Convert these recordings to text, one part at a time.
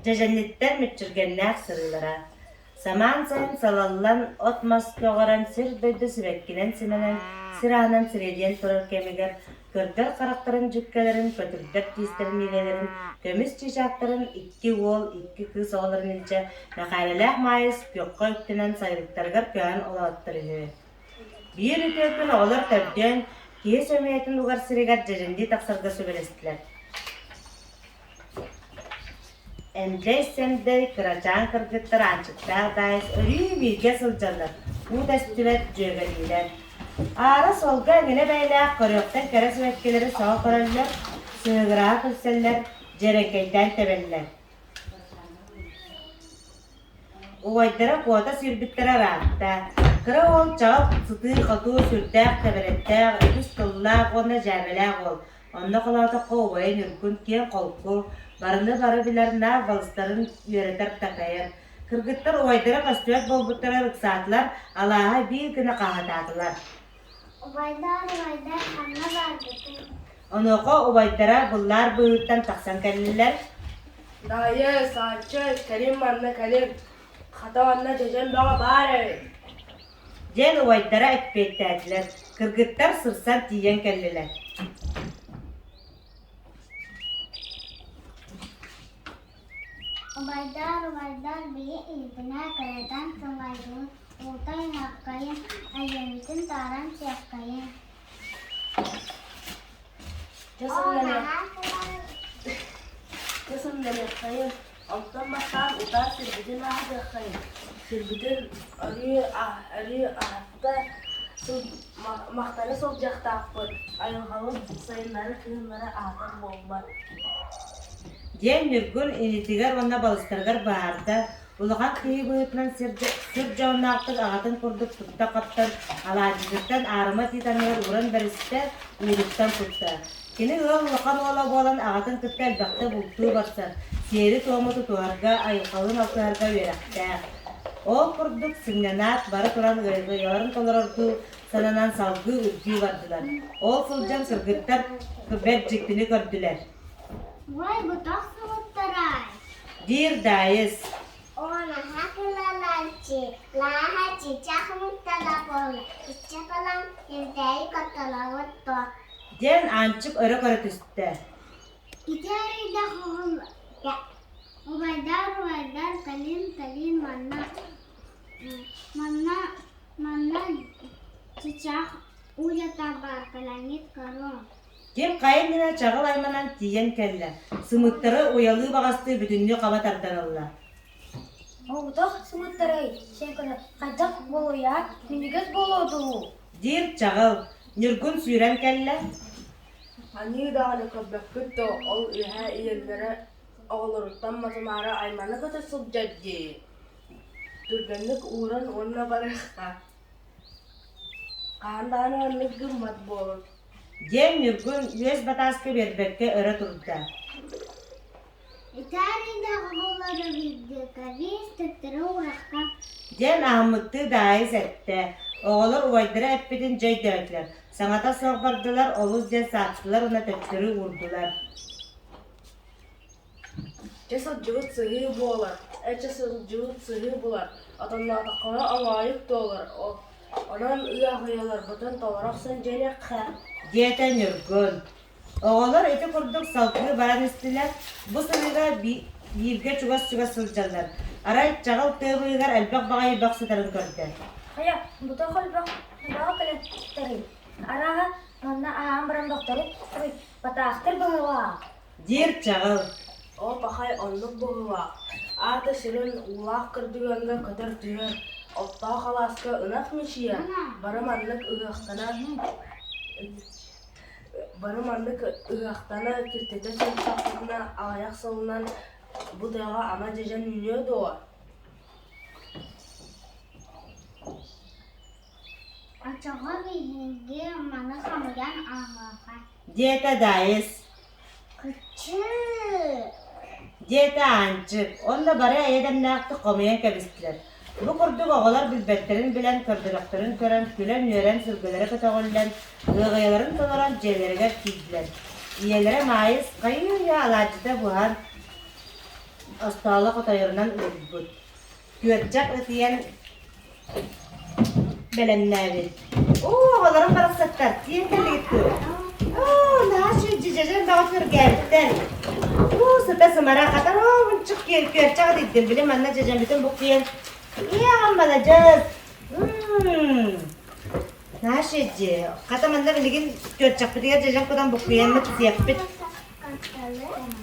Дьэдьэнниттэр мүччүргэннээх сырыылара Самаан сайын салаллан, от-мас көҕөрөн, сир-дойду сибэккинэн симэнэн, сир аанан сириэдийэн турар кэмигэр көрдөр харахтарын дьүккэлэрин, көтүрдэр тиистэрин иилэлэрин, көмүс чыычаахтарын икки уол, икки кыыс оҕолорун илдьэ Мэхээлэлээх Маайыс күөххэ үктэнэн сайылыктарыгар көһөн олороттор үһү. Биир үтүө күн оҕолор төрдүөн киһи сөмүйэтин угар сиригэр дьэдьэннии тахсарга сүбэлэстилэр. Эмдэй-сэмдэй кырачаан кыргыттар Аанчыктаах Даайыс өрүү бииргэ сылдьаллар, уу тэстибэт дьүөгэлиилэр. Аара суолга эҥинэ бэйэлээх көрүөхтэн кэрэ сибэккилэри сөҕө көрөллөр, сыһыгыраһа күлсэллэр, дьэрэҥкэйдээн тэбэллэр. Убайдара куота сүүрбүттэрэ ыраатта. Кыра уол чаҕыл сытыы-хотуу, сүрдээх тэбэрэттээх, үгүс тыллаах уонна дьээбэлээх уол. Онно холоотоххо убайа Ньургун киэҥ-холку, барыны-бары билэр наар балыстарын үөрэтэр-такайар. Кыргыттар убайдара көстүбэт буолбуттара ыксаатылар, алааһа биир гына хаһытаатылар. Убайдар, убайдар, ханна барбытый? Онуоха убайдара быллаар быыһыттан тахсан кэллилэр. Даайа, Саачча, кэлин манна кэлин, хата манна дьэдьэн бөҕө баар эбит Диэн убайдара эппиэттээтилэр, кыргыттар сырсан тиийэн кэллилэр. Убайдар, убайдар, биһи илбинэ кырытан сылайдыбыт, уута ыҥыаххайын, айыыбытын тааран сиэххэйин. Дьэ сынньаныаххайын, онтон бастаан утаа сирбитин аһатыаххайын, сирбитин өрүү өрүү аһатта махтана сылдьыахтаахпыт, айылҕабыт сайыннары-кыһыннары аһатар буолбат Диэн Ньургун инитигэр уонна балыстарыгар быһаарда, улахан киһи быһыытынан сир дьоһуннаахтык аҕатын курдук тутта-хаптан, алаадьытыттан аарыма тиит анныгар ууран бэристэ, ууруттан кутта. Кини ыал улахан уола буолан аҕатын кытта элбэхтэ бултуу барсар, сиэри-туому тутуһарга, айылҕалыын алтыһарга үөрэхтээх. Ол курдук сынньанаат, бары туран ыарыыларын толорордуу сананан салгыы үргүү бардылар. Ол сылдьан кыргыттар бэрт дьиктини көрдүлэр. Уой, бутах сылыттарай. Диир Даайыс. Онаха кылаларчы, лааха чычах муттала буола, иччэ кылан ирдээйи коттолоҕут то. Диэн Аанчык өрө көрө түстэ. Ити арыйдах уһун убайдар убайдар калин калин манна манна манна чычах улята бар каланит корон. Ким хайа иннинэ чаҕыл айманан тиийэн кэллэ, сымыттары уйалыы баҕастыы бүтүннүү хаба тардан ылла. Оҕотох сымыттарай, сен көрө, хайдах буолуйа, минньигэс буолуо дуу? Диир Чаҕыл, Ньургун сүүрэн кэллэ. Аньыы даҕаны көрбөккүт дуо, ол үөһэ ийэлэрэ оҕолоруттан матымаары аймана көтө сылдьар дии. Түргэнник ууран уонна барыахха. Хаһан даҕаны маннык гыммат буолун Диэн Ньургун үөс батааска биэрбэккэ өрө турда. Италияда оҕолору видеокабиз төттөрү уурахха Диэн аһыммыттыы Даайыс эттэ. Оҕолор убайдара эппитин дьэ өйдөөтүлэр. Саҥата суох бардылар, олус диэн сааттылар уонна төттөрү уурдулар. Дьэ сылдьыбыт сыһыы буолар, эчэ сылдьыбыт сыһыы булар, отонноотоххуна оҥоойук туолар, онон ыаҕыйаларбытын толоро охсон дьиэлиэххэ Диэтэ Ньургун. Оҕолор ити курдук салгыы баран истилэр, бу сырыыга бииргэ чугас-чугас сылдьаллар. Арай чаҕыл тыа быыһыгар элбэх баҕайы бөх сытарын көрдө. Хайа, бутах элбэх элбэҕи кэлэттэрий? Арааһа, манна аһаан баран бохтору, ой, батаахтар быһыылаах. Диир Чаҕыл. Ол пахай оннук быһыылаах, аата сүрүн уулаах кырдьыгаҥҥа көтөр түһэр, оттоох алааска ынах мичийэр, бары маннык ыһыахтана бары маннык ыһыахтана киртитэ сырыттахпытына аҕыйах сылынан бу тыаҕа ама дьэдьэн үүнүө дуо Оччоҕо биһиги маны хомуйан ааҕыаха Диэтэ Даайыс. Кыччыы Диэтэ Аанчык уонна бары эйэ-дэмнээхтик хомуйан кэбистилэр. Бу курдук оҕолор билбэттэрин билэн, көрдөрөхтөрүн көрөн, күлэн-үөрэн, сүргэлэрэ көтөҕүллэн, ыаҕайаларын толорон дьиэлэригэр тиийдилэр. Ийэлэрэ Маайыс хайыы-үйэ алаадьыта буһан, остооло хотойорунан уурбут. Күөрчэх ытыйан бэлэмнээбит. Оо, оҕолорум барахсаттар, тиийэн кэллигит дуо? Оо, наһаа үчүгэй дьэдьэн бөҕө сүргээбиттэр. Уу, сыта-сымара хатар, оо, мунчук күөрчэх ытыйдым, били манна дьэдьэммитин буккуйан. Ийэ аҕам маладьыас. Мм. Наһаа үчүгэй Хата манна билигин күөрчэхпитигэр дьэдьэн кутан буккуйаммыт сиэхпит.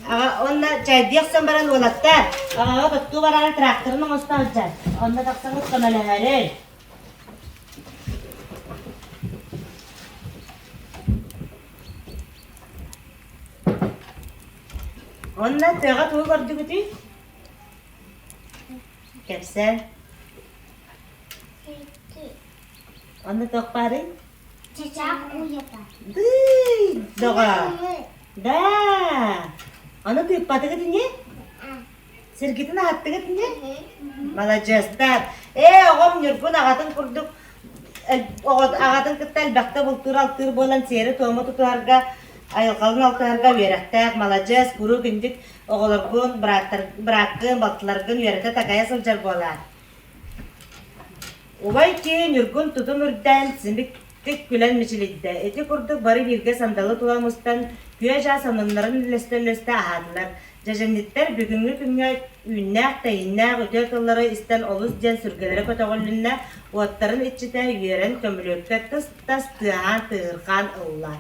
Аҕа уонна чайдыы охсон баран уолаттар, аҕаҕа тоттуу бараары тракторын оҥосто сылдьар. Онно тахсаҥҥыт көмөлөһөөрү. Уонна тыаҕа тугу көрдүгүтүй? Кэпсээн. Онно туох баарый? Чычаах уйата. Дый, доҕоор. Да. Аны тыыппатыгыт ини? Сиргитин аһаттыгыт ини? Маладьыастар. Ээ, оҕом Ньургун аҕатын курдук аҕатын кытта элбэхтэ бултуур-алтыыр буолан сиэри-туому тутуһарга, айылҕалын алтыһарга үөрэхтээх, маладьыас, куруук инник оҕолоргун, бырааккын, балтыларгын үөрэтэ-такайа сылдьар буолаар. Убай киһи Ньургун тутум үрдээн, симиктик күлэн мичилийдэ. Ити курдук бары бииргэ сандалы тула мустан, күө-дьаа сонуннарын үллэстэ-үллэстэ аһаатылар. Дьэдьэнниттэр бүгүҥҥү күҥҥэ үүннээх-тэйиннээх үтүө тыллары истэн олус диэн сүргэлэрэ көтөҕүлүннэ, уоттарын иччитэ үөрэн көмүлүөккэ тыс-тас тыаһаан тыаһырҕаан ылла.